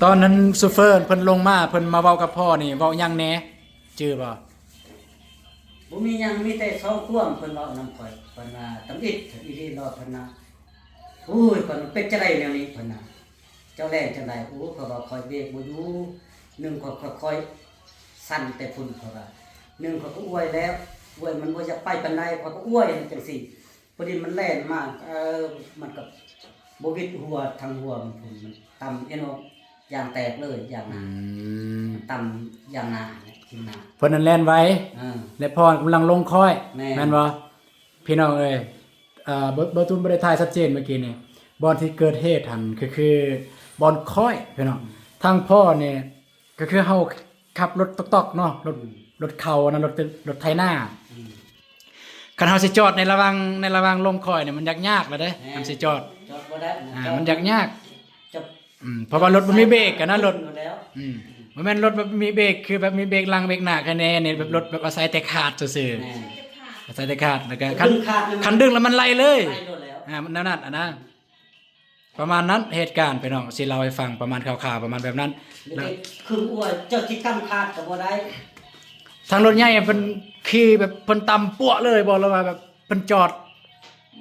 ຕອນນັ້ນໂຊເຟີເພິ່ນລົງມາ ເພິ່ນມາເວົ້າກັບພໍ່ນີ້ ເວົ້າຫຍັງແດ່ ຈື່ບໍ່? ບໍ່ມີຫຍັງ ມີແຕ່ສອງຄວາມ ເພິ່ນເວົ້ານຳຂ້ອຍ ເພິ່ນວ່າ ຕຳອິດອີ່ຫຼີເນາະ ເພິ່ນວ່າ ໂອ້ຍ ເພິ່ນວ່າ ເປັນຈັ່ງໃດແນວນີ້ ເພິ່ນວ່າ ເ ແລ່ນຈັ່ງໃດ? ໂອ້ ຂ້ອຍວ່າຂ້ອຍເບຣກບໍ່ຢູ່ ໜຶ່ງຂ້ອຍ ຂ້ອຍ ຂ້ອຍສັ່ນແຕ່ພຸ້ນ ຂ້ອຍວ່າ ໜຶ່ງຂ້ອຍກໍອວຍແລ້ວ ອວຍມັນບໍ່ຢາກໄປປານໃດ ຂ້ອຍກໍອວຍຈັ່ງຊີ້ ພໍດີມັນແລ່ນມາ ເອີ ມັນກໍບໍ່ຫວິດຫົວ ທັງຫົວມັນພຸ້ນ ມັນຕຳເອັນອອກ ຢາງແຕກເລີຍ ຢາງໜ້າ ອືມ ມັນຕຳຢາງໜ້າ ທີ່ໜ້າ ເພິ່ນນັ້ນແລ່ນໄວ ເອີ ແລະພໍ່ກຳລັງລົງຄ້ອຍ ແມ່ນ ແມ່ນບໍ່? ພີ່ນ້ອງເອີຍ ເອີ ບໍ່ ບໍ່ ບໍ່ໄດ້ຖ່າຍຊັດເຈນເມື່ອກີ້ນີ້ ບ່ອນທີ່ເກີດເຫດຫັ້ນ ກໍຄືບ່ອນຄ້ອຍ ພີ່ນ້ອງ ທາງພໍ່ນີ້ ກໍຄືເຮົາຂັບລົດຕອກໆເນາະ ລົດ ອືມ ລົດເຂົ້ານະ ລົດ ລົດໄຖນາ ອືມ ຄັນເຮົາຊິຈອດໃນລະຫວ່າງ ໃນລະຫວ່າງລົງຄ້ອຍນີ້ ມັນຍາກໆແລ້ວເດ້ ແມ່ນ ຄັນຊິຈອດ ຈອດບໍ່ໄດ້ນະ ອ່າ ຈອດ ມັນຍາກໆ ຈະ ອືມ ເພາະວ່າລົດມັນມີເບຣກຫັ້ນນະ ລົດ ມັນແມ່ນລົດແບບມີເບຣກ ຄືແບບມີເບຣກຫຼັງເບຣກໜ້າ ຄະແນນນີ້ ແບບລົດແບບອາໄສແຕ່ຄາດຊື່ໆ ແມ່ນ ອາໄສແຕ່ຄາດ ແລ້ວກໍຄັນ ຄັນດຶງແລ້ວມັນໄຫຼເລີຍ ໄຫຼໂລດແລ້ວ ອ່າ ມັນແນວນັ້ນຫັ້ນນະ ປະມານນັ້ນ ເຫດການ ພີ່ນ້ອງ ຊິເລົ່າໃຫ້ຟັງ ປະມານຄ່າວໆ ປະມານແບບນັ້ນ ແລ້ວກໍຄືວ່າເຈົ້າຊິກຳຄາດກໍບໍ່ໄດ້ ທາງລົດໃຫຍ່ເພິ່ນຂີ່ແບບເພິ່ນຕຳປົວະເລີຍບໍ່ ຫຼືວ່າແບບເພິ່ນຈອດ?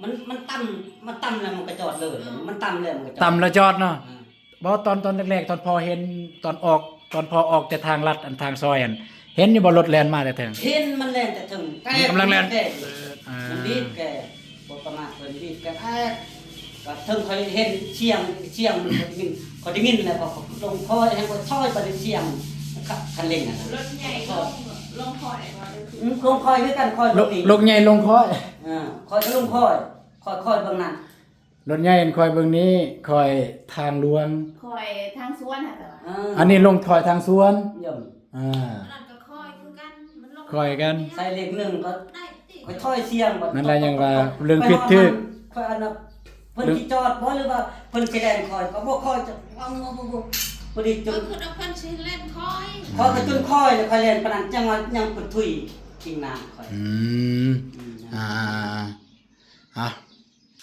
ມັນ ມັນຕຳ ມັນຕຳແລ້ວມັນກໍຈອດເລີຍ ອືມ ມັນຕຳແລ້ວມັນກໍຈອດ ຕຳແລ້ວຈອດເນາະ ອືມ ບໍ່ ຕອນ ຕອນແລກໆ ຕອນພໍ່ເຫັນ ຕອນອອກ ຕອນພໍ່ອອກແຕ່ທາງລັດ ອັນທາງຊອຍຫັ້ນ ເຫັນຢູ່ບໍ່ ລົດແລ່ນມາແຕ່ເທິງ? ເຫັນ ມັນແລ່ນແຕ່ເທິງ ມັນກຳລັງແລ່ນ ແຕ່ ອ່າ ມັນບີບແກ ບໍ່ປະມາດ ເພິ່ນບີບແກ ແອດ ກໍເຖິງຂ້ອຍເຫັນສຽງ ສຽງມັນ ຂ້ອຍໄດ້ຍິນ ຂ້ອຍໄດ້ຍິນແລ້ວ ຂ້ອຍກໍລົງຄ່ອຍ ແຮ່ງຂ້ອຍຖອຍໄປ ໄດ້ສຽງຄັນເລັ່ງຫັ້ນນະ ລົດໃຫຍ່ລົງ ລົງຄ່ອຍບໍ່? ອືມ ລົງຄ່ອຍຄືກັນ ຄ່ອຍລົງນີ້ ລົດໃຫຍ່ລົງຄ່ອຍ ເອີ ຂ້ອຍກໍລົງຄ່ອຍ ຄ່ອຍ ຄ່ອຍເບິ່ງນັ້ນ ລົດໃຫຍ່ຂ້ອຍເບິ່ງນີ້ ຂ້ອຍທາງຫຼວງ ຂ້ອຍທາງສວນຫັ້ນແຫຼະ ເອີ ອັນນີ້ລົງຄ່ອຍທາງສວນ ເອີ ອ່າ ອັນນັ້ນກໍຄ່ອຍຄືກັນ ມັນລົງຄ່ອຍກັນ ໃສ່ເລກໜຶ່ງກໍໄດ້ຕິ ຂ້ອຍຖອຍສຽງ ນັ້ນແຫຼະ ຍັງວ່າເລື່ອງຜິດຖືກ ຂ້ອຍອັນນະ ເພິ່ນຊິຈອດບໍ່ ຫຼືວ່າເພິ່ນຊິແລ່ນຄ່ອຍ ກໍບໍ່ຄ່ອຍ ຈະເອົາບໍ່ ບໍ່ ພໍດີຈົນ ຂ້ອຍຄິດວ່າເພິ່ນຊິແລ່ນຄ່ອຍ ຂ້ອຍກໍຈົນຄ່ອຍ ແລ້ວຄ່ອຍແລ່ນປານນັ້ນ ຈັ່ງວ່າຍັງເພິ່ນທຸຍ ທິງໜ້າຂ້ອຍ ອືມ ອືມ ອ່າ ອ່ະ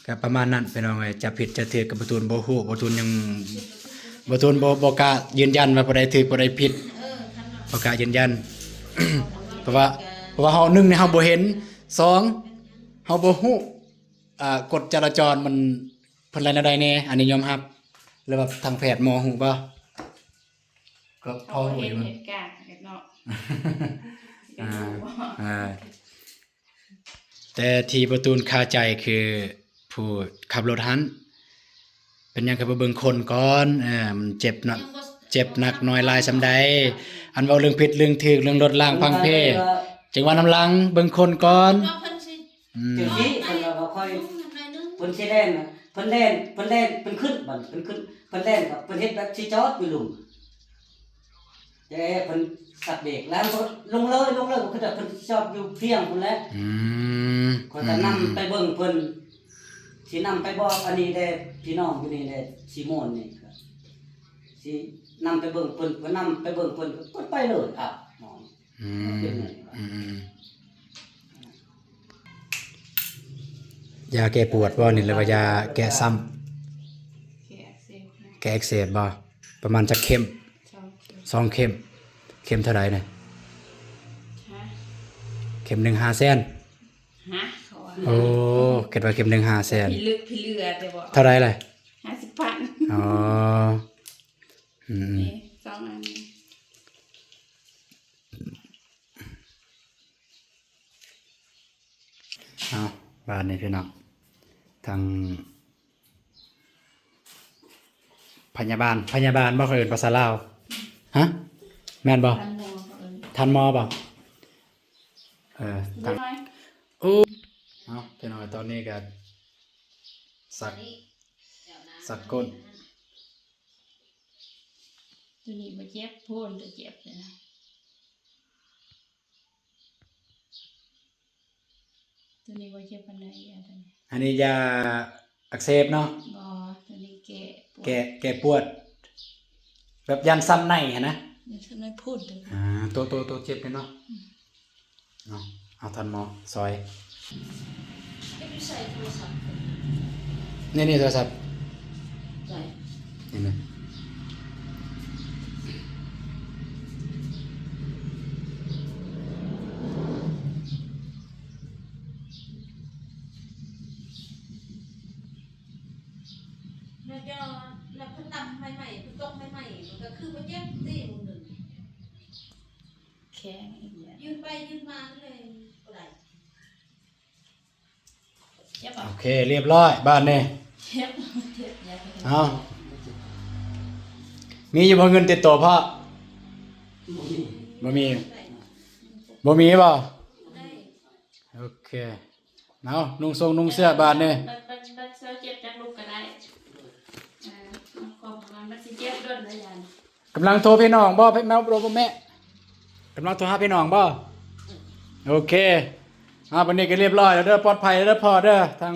ກໍປະມານນັ້ນພີ່ນ້ອງເອີຍ ຈະຜິດຈະຖືກກໍບໍ່ຕູນບໍ່ຮູ້ ບໍ່ຕູນຍັງ ບໍ່ຕູນບໍ່ ບໍ່ກ້າຢືນຢັນວ່າຜູ້ໃດຖືກຜູ້ໃດຜິດ ເອີ ບໍ່ກ້າຢືນຢັນ ເພາະວ່າ ເພາະວ່າເຮົາ ໜຶ່ງນີ້ເຮົາບໍ່ເຫັນ ສອງເຮົາບໍ່ຮູ້ ອ່າ ກົດຈະລາຈອນມັນ ເພິ່ນໄລ່ແນວໃດແດ່ ອັນນີ້ຍອມຮັບ ຫຼືວ່າທາງແພດໝໍຮູ້ບໍ່? ກໍພໍຮູ້ຢູ່ ເຂົາເຫັນເຫດການເນາະ ອ່າ ອ່າ ແຕ່ທີ່ບໍ່ຕູນຄາໃຈຄືຜູ້ຂັບລົດຫັ້ນ ເປັນຫຍັງຄືບໍ່ເບິ່ງຄົນກ່ອນ ເອີ ມັນເຈັບໜັກ ເຈັບໜັກນ້ອຍຫຼາຍສ່ຳໃດ ອັນເວົ້າເລື່ອງຜິດເລື່ອງຖືກ ເລື່ອງລົດລ້າງພັງເພ ຈັ່ງວ່ານຳຫຼັງ ເບິ່ງຄົນກ່ອນ ອືມ ຈັ່ງຊີ້ ເພິ່ນວ່າຂ້ອຍ ເພິ່ນຊິແລ່ນ ເພິ່ນແລ່ນ ເພິ່ນແລ່ນ ເພິ່ນຂຶ້ນ ບັດເພິ່ນຂຶ້ນ ເພິ່ນແລ່ນ ເພິ່ນເຮັດແບບຊິຈອດຢູ່ລຸ່ມ ແຕ່ເພິ່ນຕັດເບຣກ ແລ້ວກໍລົງເລີຍ ລົງເລີຍ ຄືວ່າເພິ່ນຈອດຢູ່ພຽງພຸ້ນແຫຼະ ອືມ ຂ້ອຍກໍນຳໄປເບິ່ງເພິ່ນ ຊິນຳໄປບອກອັນນີ້ແດ່ ພີ່ນ້ອງຢູ່ນີ້ແດ່ ຊິມ່ວນນີ້ ຊິນຳໄປເບິ່ງເພິ່ນ ເພິ່ນນຳໄປເບິ່ງເພິ່ນ ກໍໄປເລີຍ ອາບໝໍ ອືມ ອືມ ຢາແກ້ປວດບໍ່ນີ້ ຫຼືວ່າຢາແກ້ຊ້ຳ? ແກ້ອັກເສບ ແກ້ອັກເສບບໍ່? ປະມານຈັກເຂັມ? ສອງເຂັມ ສອງເຂັມ ເຂັມເທົ່າໃດນະ? ຮະ? ເຂັມໜຶ່ງຫ້າແສນ ຮະ? ໂອ້ ຄິດວ່າເຂັມໜຶ່ງຫ້າແສນ ພິລຶກພິເຫຼືອແຕ່ບໍ່ ເທົ່າໃດລະ? ຫ້າສິບພັນ ອໍ ອືມ ນີ້ສອງອັນນີ້ ເອົາ ບາດນີ້ພີ່ນ້ອງ ທາງພະຍາບານ ພະຍາບານບໍ່ ເຂົາເອີ້ນພາສາລາວ? ຮະ? ແມ່ນບໍ່? ທ່ານໝໍ ທ່ານໝໍບໍ່? ເອີ ທາງ ໂອ້ ເອົາ ພີ່ນ້ອງ ຕອນນີ້ກໍສັກ ສັກກົ້ນ ຕົວນີ້ບໍ່ເຈັບ ໂພນແຕ່ເຈັບເລີຍນະ. ຕົວນີ້ບໍ່ເຈັບປານໃດ ອັນນີ້ ອັນນີ້ຢາອັກເສບເນາະ? ບໍ່ ຕົວນີ້ແກ້ປວດ ແກ້ ແກ້ປວດ ແບບຢ້ານຊ້ຳໃນຫັ້ນນະ? ຢ້ານຊ້ຳໃນໂພນເດີ ອ່າ ໂຕ ໂຕ ໂຕເຈັບນີ້ເນາະ? ອືມ ເນາະ ເອົາທ່ານໝໍຊ່ອຍ ເກັບຢູ່ໃສໂທລະສັບ? ນີ້ ນີ້ໂທລະສັບ ໃສ? ນີ້ນະ ແລ້ວເຈົ້າ ແລ້ວເພິ່ນນຳໃໝ່ ຢືນໄປຢືນມາເລີຍບໍ່ໄດ້. ໂອເຄ ລຽບຮ້ອຍບາດນີ້. ເຈັບ ເຈັບ ຢ່າໄປ ເອົາ ມີຢູ່ບໍ່ເງິນຕິດໂຕພໍ່? ບໍ່ມີ ບໍ່ມີບໍ່? ໂອເຄ ເອົາ ນຸ່ງຊົງນຸ່ງເສື້ອບາດນີ້. ບັດ ບັດ ບັດເຊົາເຈັບຈັກລຸກກໍໄດ້. ເອີ ຂອງມັນ ມັນຊິເຈັບດົນໄດ໋ຍານ. ກຳລັງໂທພີ່ນ້ອງບໍ່ ແມ່ ແມ່? ກຳລັງໂທຫາພີ່ນ້ອງບໍ່? ໂອເຄ ອ່າ ບັດນີ້ກໍລຽບຮ້ອຍແລ້ວເດີ ປອດໄພແລ້ວເດີພໍ່ເດີ. ທາງ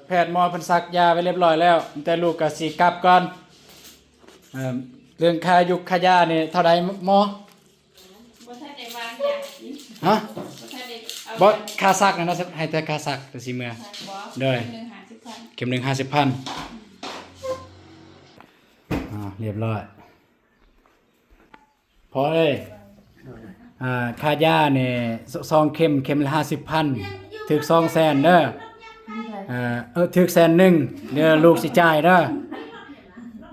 ແພດໝໍເພິ່ນສັກຢາໄວ້ລຽບຮ້ອຍແລ້ວ ແຕ່ລູກກໍຊິກັບກ່ອນ. ເອີ ເລື່ອງຄ່າຢູກຄ່າຢານີ້ເທົ່າໃດໝໍ? ບໍ່ທັນໄດ້ວາງຢາ. ຮະ? ບໍ່ທັນໄດ້ເອົາ ບໍ່ ຢາ ຄ່າສັກນະ ໃຫ້ແຕ່ຄ່າສັກກໍຊິເມືອ. ໂດຍ ເຂັມໜຶ່ງຫ້າສິບພັນ ເຂັມໜຶ່ງຫ້າສິບພັນ. ອ່າ ລຽບຮ້ອຍ ພໍ່ເອີຍ. ອ່າ ຄ່າຢານີ້ ສ- ສອງເຂັມ ເຂັມລະຫ້າສິບພັນ ຖືກສອງແສນເດີ. ເອີ ຖືກແສນໜຶ່ງເດີ ລູກຊິຈ່າຍເດີ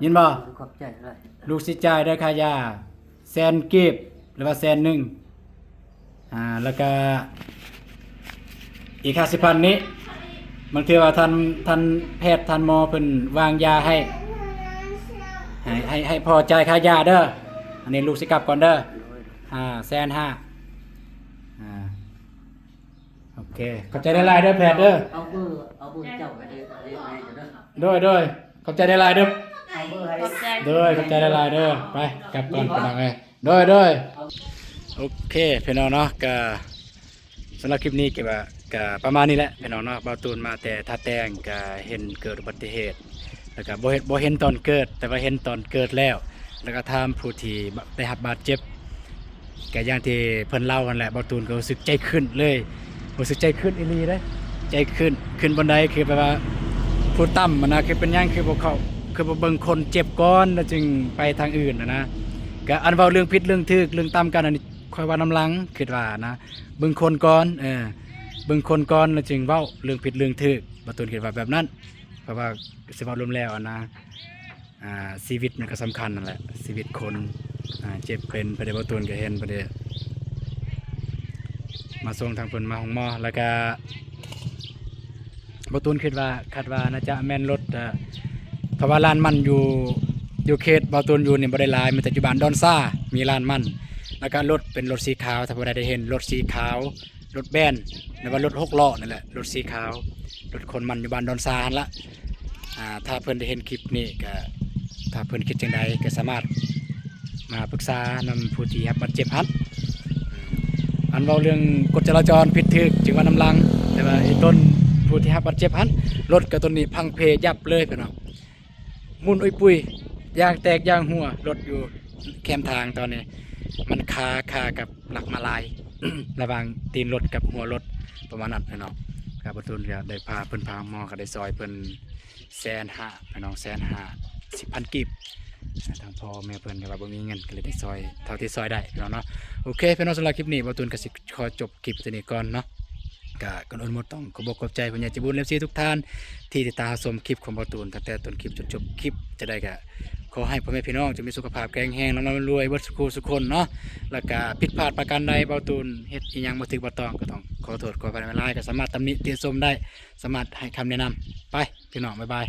ຍິນບໍ່? ຂອບໃຈຫຼາຍ. ລູກຊິຈ່າຍເດີຄ່າຢາ ແສນກີບ ຫຼືວ່າແສນໜຶ່ງ. ອ່າ ແລ້ວກະອີກຫ້າສິບພັນນີ້ ບາງເທື່ອວ່າທ່ານ ທ່ານແພດທ່ານໝໍເພິ່ນວາງຢາໃຫ້ ໃຫ້ ໃຫ້ ໃຫ້ພໍ່ຈ່າຍຄ່າຢາເດີ. ອັນນີ້ລູກຊິກັບກ່ອນເດີ. ຫ້າແສນຫ້າ. ອ່າ ໂອເຄ ຂອບໃຈຫຼາຍໆເດີແພດເດີ. ເອົາເບີ ເອົາເບີເຈົ້າໄປເດີ ໂດຍ ໂດຍ ຂອບໃຈຫຼາຍໆເດີ. ເອົາເບີໃຫ້ ຂອບໃຈ ໂດຍ ຂອບໃຈຫຼາຍໆເດີ. ໄປກັບກ່ອນພີ່ນ້ອງເອີຍ. ໂດຍ ໂດຍ ໂອເຄພີ່ນ້ອງເນາະ ກະສຳລັບຄລິບນີ້ກະວ່າ ກະປະມານນີ້ແຫຼະພີ່ນ້ອງເນາະ. ບ່າວຕູນມາແຕ່ທ່າແຕງ ກະເຫັນເກີດອຸບັດຕິເຫດ ແລ້ວກະບໍ່ເຫັນ ບໍ່ເຫັນຕອນເກີດ ແຕ່ວ່າເຫັນຕອນເກີດແລ້ວ ແລ້ວກະຖາມຜູ້ທີ່ໄດ້ຮັບບາດເຈັບ ກະຢ່າງທີ່ເພິ່ນເລົ່າຫັ້ນແຫຼະ ບ່າວຕູນກໍຮູ້ສຶກໃຈຂຶ້ນເລີຍ ຮູ້ສຶກໃຈຂຶ້ນອີ່ຫຼີເດ້ ໃຈຂຶ້ນ ຂຶ້ນບ່ອນໃດ ຄືແບບວ່າຜູ້ຕຳຫັ້ນນະ ຄືເປັນຫຍັງ ຄືບໍ່ເຂົ້າ ຄືບໍ່ເບິ່ງຄົນເຈັບກ່ອນ ແລ້ວຈຶ່ງໄປທາງອື່ນຫັ້ນນະ. ກະອັນເວົ້າເລື່ອງຜິດເລື່ອງຖືກ ເລື່ອງຕຳກັນ ອັນນີ້ຂ້ອຍວ່ານຳຫຼັງ ຄິດວ່ານະ ເບິ່ງຄົນກ່ອນ ເອີ ເບິ່ງຄົນກ່ອນ ແລ້ວຈຶ່ງເວົ້າເລື່ອງຜິດເລື່ອງຖືກ ບ່າວຕູນຄິດວ່າແບບນັ້ນ. ເພາະວ່າຊິເວົ້າລວມແລ້ວຫັ້ນນະ ອ່າ ຊີວິດມັນກໍສຳຄັນນັ້ນແຫຼະ ຊີວິດຄົນ ອ່າ ເຈັບເປັນ ໄປເດ້ ບ່າວຕູນກໍເຫັນ ໄປເດ້ ມາສົ່ງທາງເພິ່ນມາໂຮງໝໍ ແລ້ວກະບ່າວຕູນຄິດວ່າ ຄາດວ່າໜ້າຈະແມ່ນລົດ ເພາະວ່າລານມັນຢູ່ ຢູ່ເຂດບ່າວຕູນຢູ່ນີ້ບໍ່ໄດ້ຫຼາຍ ມີແຕ່ຢູ່ບ້ານດອນຊາມີລານມັນ ແລ້ວກະລົດເປັນລົດສີຂາວ ຖ້າຜູ້ໃດໄດ້ເຫັນລົດສີຂາວ ລົດແບນ ຫຼືວ່າລົດຫົກລໍ້ນັ້ນແຫຼະ ລົດສີຂາວ ລົດຂົນມັນຢູ່ບ້ານດອນຊາຫັ້ນລະ. ອ່າ ຖ້າເພິ່ນໄດ້ເຫັນຄລິບນີ້ກະ ຖ້າເພິ່ນຄິດຈັ່ງໃດກະສາມາດມາປຶກສານຳຜູ້ທີ່ຮັບບາດເຈັບຫັ້ນ. ອັນເວົ້າເລື່ອງກົດຈະລາຈອນຜິດຖືກຈຶ່ງວ່ານຳຫຼັງ ແຕ່ວ່າໄອ້ຕົນຜູ້ທີ່ຮັບບາດເຈັບຫັ້ນ ລົດກະຕົນນີ້ພັງເພຍັບເລີຍພີ່ນ້ອງ. ໝຸ່ນອຸຍປຸຍ ຢາງແຕກຢາງຮົ່ວ ລົດຢູ່ແຄມທາງຕອນນີ້ ມັນຄາ ຄາກັບຫຼັກມາລາຍ ລະຫວ່າງຕີນລົດກັບຫົວລົດ ປະມານນັ້ນພີ່ນ້ອງ. ກະບ່າວຕູນກະໄດ້ພາເພິ່ນ ພາໝໍກະໄດ້ຊ່ອຍເພິ່ນແສນຫ້າພີ່ນ້ອງ ແສນຫ້າສິບພັນກີບ. ທາງພໍ່ແມ່ເພິ່ນກະວ່າບໍ່ມີເງິນ ກະເລີຍໄດ້ຊ່ອຍເທົ່າທີ່ຊ່ອຍໄດ້ພີ່ນ້ອງເນາະ. ໂອເຄພີ່ນ້ອງ ສຳລັບຄລິບນີ້ບ່າວຕູນກະຊິຂໍຈົບ ຄລິບເທົ່ານີ້ກ່ອນເນາະ. ກະກ່ອນອື່ນໝົດຕ້ອງຂໍຂອບໃຈຜູ້ໃຫຍ່ໃຈບຸນ ເອັຟຊີ ທຸກທ່ານທີ່ຕິດຕາມຮັບຊົມຄລິບຂອງບ່າວຕູນ ຕັ້ງແຕ່ຕົ້ນຄລິບຈົນຈົບຄລິບ. ຈັ່ງໃດກະຂໍໃຫ້ພໍ່ແມ່ພີ່ນ້ອງຈົ່ງມີສຸຂະພາບແຂງແຮງ ລ່ຳລວຍເບິດສູ່ຄູ່ສູ່ຄົນເນາະ. ແລ້ວກະຜິດພາດປະການໃດ ບ່າວຕູນເຮັດອີ່ຫຍັງບໍ່ຖືກບໍ່ຕ້ອງ ກໍຕ້ອງຂໍໂທດຂໍອະໄພຫຼາຍໆ ກໍສາມາດຕຳໜິຕິຊົມໄດ້ ສາມາດໃຫ້ຄຳແນະນຳ. ໄປພີ່ນ້ອງ ບາຍບາຍ.